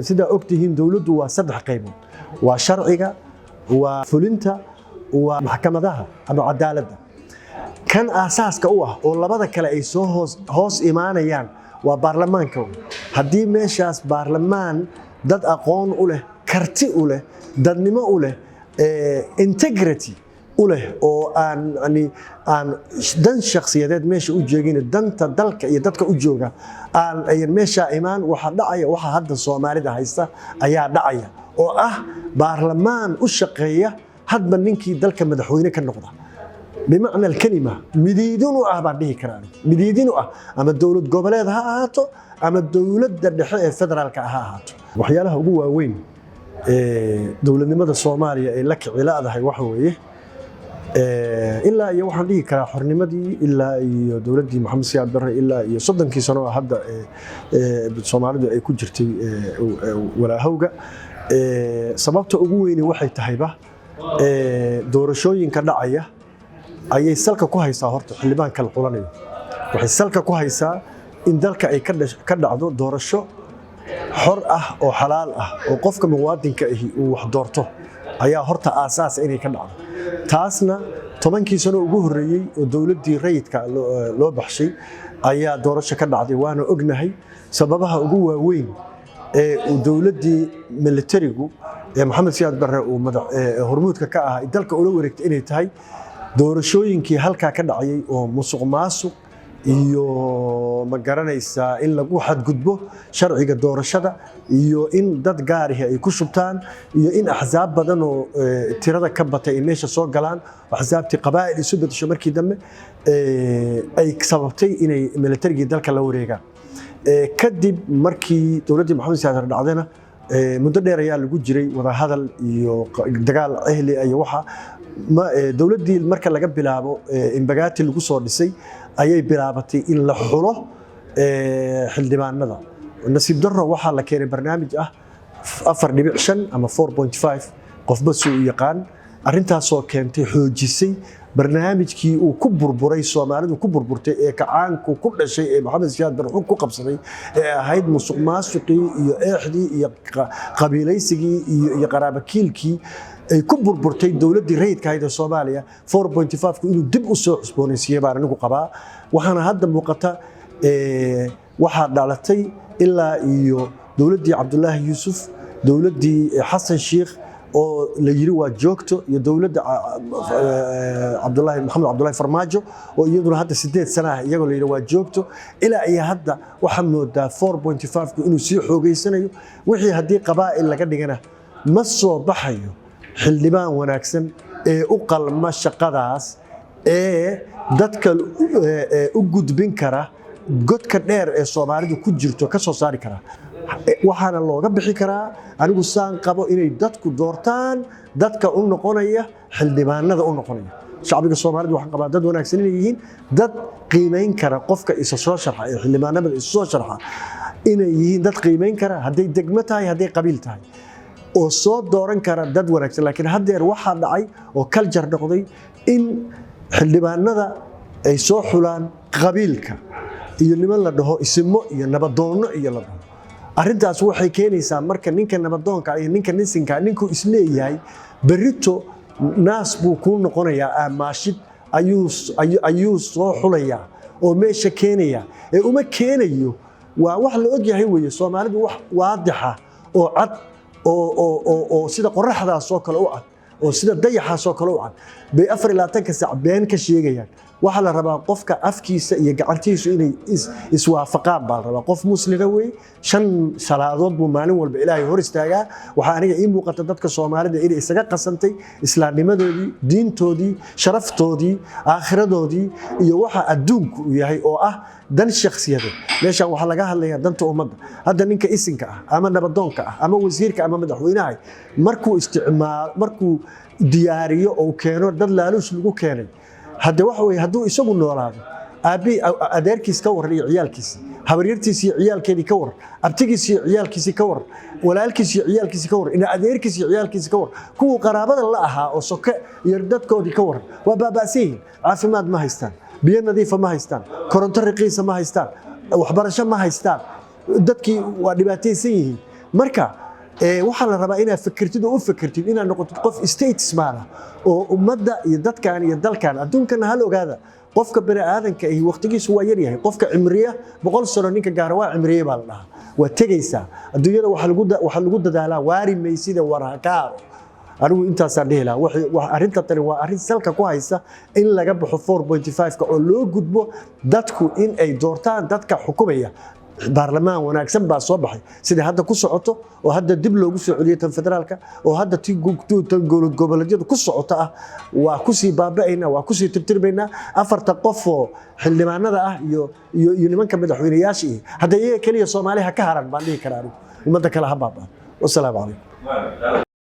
Sidaa ogtihiin, dowladdu waa saddex qaybood: waa sharciga, waa fulinta, waa maxkamadaha ama cadaaladda. Kan aasaaska u ah oo labada kale ay soo hoos imaanayaan waa baarlamaanka wey. Haddii meeshaas baarlamaan dad aqoon u leh, karti u leh, dadnimo u leh, integrity u leh oo aan yani aan dan shakhsiyadeed meesha u joogin, danta dalka iyo dadka u jooga aan ayan meesha imaan, waxa dhacaya waxa hadda Soomaalida haysta ayaa dhacaya, oo ah baarlamaan u shaqeeya hadba ninkii dalka madaxweyne ka noqda. Bimacna alkalima, midiidin u ah baan dhihi karaa anigu. Midiidin u ah, ama dowlad goboleed ha ahaato ama dowladda dhexe ee federaalka ha ahaato. Waxyaalaha ugu waaweyn ee dowladnimada Soomaaliya ay la kicilaadahay waxa weeye, ilaa iyo waxaan dhihi karaa xornimadii, ilaa iyo dowladdii Maxamed Siyaad Barre, ilaa iyo 30kii sano oo hadda Soomaalidu ay ku jirtay walaahowga, sababta ugu weyni waxay tahayba doorashooyinka dhacaya ayay salka ku haysaa. Horta xildhibaanka la xulanayo waxay salka ku haysaa in dalka ay ka dhacdo doorasho xor ah oo xalaal ah oo qofka muwaadinka ahi uu wax doorto ayaa horta aasaasa inay ka dhacdo. Taasna 10kii sano ugu horreeyey oo dowladdii rayidka loo baxshay ayaa doorasho ka dhacday, waana ognahay sababaha ugu waaweyn ee uu dowladdii militarigu ee Maxamed Siyaad Barre uu hormuudka ka ahaa dalka ula wareegtay inay tahay doorashooyinkii halkaa ka dhacayay oo musuq maasuq iyo, ma garanaysaa, in lagu xadgudbo sharciga doorashada iyo in dad gaarihi ay ku shubtaan iyo in axsaab badan oo tirada ka batay ay meesha soo galaan, axsaabtii qabaa'il isu bedesho markii dambe, ay sababtay inay militarigii dalka la wareegaan. Kadib markii dowladdii Maxamed Siyaad Barre dhacdayna, muddo dheer ayaa lagu jiray wadahadal iyo dagaal ehli iyo waxa dowladdii marka laga bilaabo Imbagati lagu soo dhisay ayay bilaabatay in la xulo xildhibaanada. Nasiib darro, waxaa la keenay barnaamij ah 4.5 ama 4.5, qofba si u yaqaan. Arrintaasoo keentay, xoojisay barnaamijkii uu ku burburay, Soomaalidu ku burburtay, ee kacaanku ku dhashay, ee Maxamed Siyaad Barre ku qabsaday, ee ahayd musuq maasuqii iyo eexdii iyo qabiilaysigii iyo qaraabakiilkii ay ku burburtay dowladdii rayidka ahayd ee Soomaaliya. 4.5 inuu dib u soo cusboonaysiiyey baan anigu qabaa. Waxaana hadda muuqata, waxaa dhalatay ilaa iyo dowladdii Cabdulaahi Yuusuf, dowladdii Xasan Sheikh oo la yiri waa joogto, iyo dowladda Cabdulaahi, Maxamed Cabdulaahi Farmaajo, oo iyaduna hadda 8 sano ah, iyagoo la yiri waa joogto. Ilaa iyo hadda waxaa moodaa 4.5 inuu sii xoogeysanayo. Wixii haddii qabaa'il laga dhigana, ma soo baxayo xildhibaan wanaagsan ee u qalma shaqadaas, ee dadka u gudbin kara godka dheer ee Soomaalidu ku jirto ka soo saari kara. Waxaana looga bixi karaa, anigu saan qabo, inay dadku doortaan dadka u noqonaya xildhibaanada u noqonaya. Shacbiga Soomaalidu waxaan qabaa dad wanaagsan inay yihiin, dad qiimayn kara qofka isa soo sharxa ee xildhibaanada isa soo sharxa, inay yihiin dad qiimayn kara, hadday degmo tahay, hadday qabiil tahay, oo soo dooran kara dad wanaagsan. Laakiin haddeer waxaa dhacay oo culture noqday in xildhibaanada ay soo xulaan qabiilka iyo niman la dhaho isimo iyo nabadoonno iyo la dhaho. Arrintaas waxay keenaysaa marka ninka nabadoonka iyo ninka nisinka, ninkuu isleeyahay berrito naas buu kuu noqonayaa, aamaashid ayuu soo xulayaa oo meesha keenaya ee uma keenayo. Waa wax la ogyahay weeye. Soomaalidu wax waadixa oo cad oo sida qoraxdaas oo kale u cad oo sida dayaxaas oo kale u cad bay 24-ka saac been ka sheegayaan. Waxaa la rabaa qofka afkiisa iyo gacantiisu inay iswaafaqaan baa la rabaa. Qof muslima wey, shan salaadood buu maalin walba Ilaahay hor istaagaa. Waxaa aniga ii muuqata dadka Soomaalida inay isaga qasantay islaamnimadoodii, diintoodii, sharaftoodii, aakhiradoodii iyo waxa adduunku uu yahay oo ah dan shakhsiyadeed. Meeshan waxaa laga hadlayaa danta ummadda. Hadda ninka isinka ah ama nabadoonka ah ama wasiirka ama madaxweynaha markuu isticmaal, markuu diyaariyo oo keeno dad laaluush lagu keenay, hadde waxa weye, hadduu isagu noolaado, aabbii adeerkiis ka waran iyo ciyaalkiisi, habaryartiis iyo ciyaalkeedii ka waran, abtigiis iyo ciyaalkiisii ka waran, walaalkiis iyo ciyaalkiisii ka waran, ina adeerkiis iyo ciyaalkiisii ka waran, kuwuu qaraabada la ahaa oo soke iyo dadkoodii ka waran, waa baaba'san yihiin. Caafimaad ma haystaan, biyo nadiifa ma haystaan, koronto raqiisa ma haystaan, waxbarasho ma haystaan, dadkii waa dhibaataysan yihiin. Marka waxaa la rabaa inaad fikirtid oo u fikirtid inaad noqotid qof statesman ah oo ummadda iyo dadkan iyo dalkan adduunkana. Hal ogaada, qofka bani aadanka ahi waqtigiisu waa yaryahay. Qofka cimriya 100 sano, ninka gaara waa cimriye baa la dhahaa, waa tegaysaa. Adduunyada waxaa lagu dadaalaa waari maysida war ha ka haro. Anigu intaasaan dhihi lahaa. Arrinta tani waa arrin salka ku haysa in laga baxo 4.5-ka oo loo gudbo dadku in ay doortaan dadka xukumaya. Baarlamaan wanaagsan baa soo baxay sida hadda ku socoto, oo hadda dib loogu soo celiyey tan federaalka, oo hadda tan dowlad goboleedyadu ku socoto ah. Waa kusii baaba'aynaa, waa kusii tirtirmaynaa. Afarta qof oo xildhibaanada ah iyo nimanka madaxweyneyaasha iyo hadda iyaga keliya Soomaali ha ka haran baan dhihi karaa anigu. Ummadda kale ha baaba'an. Wasalaamu calaykum.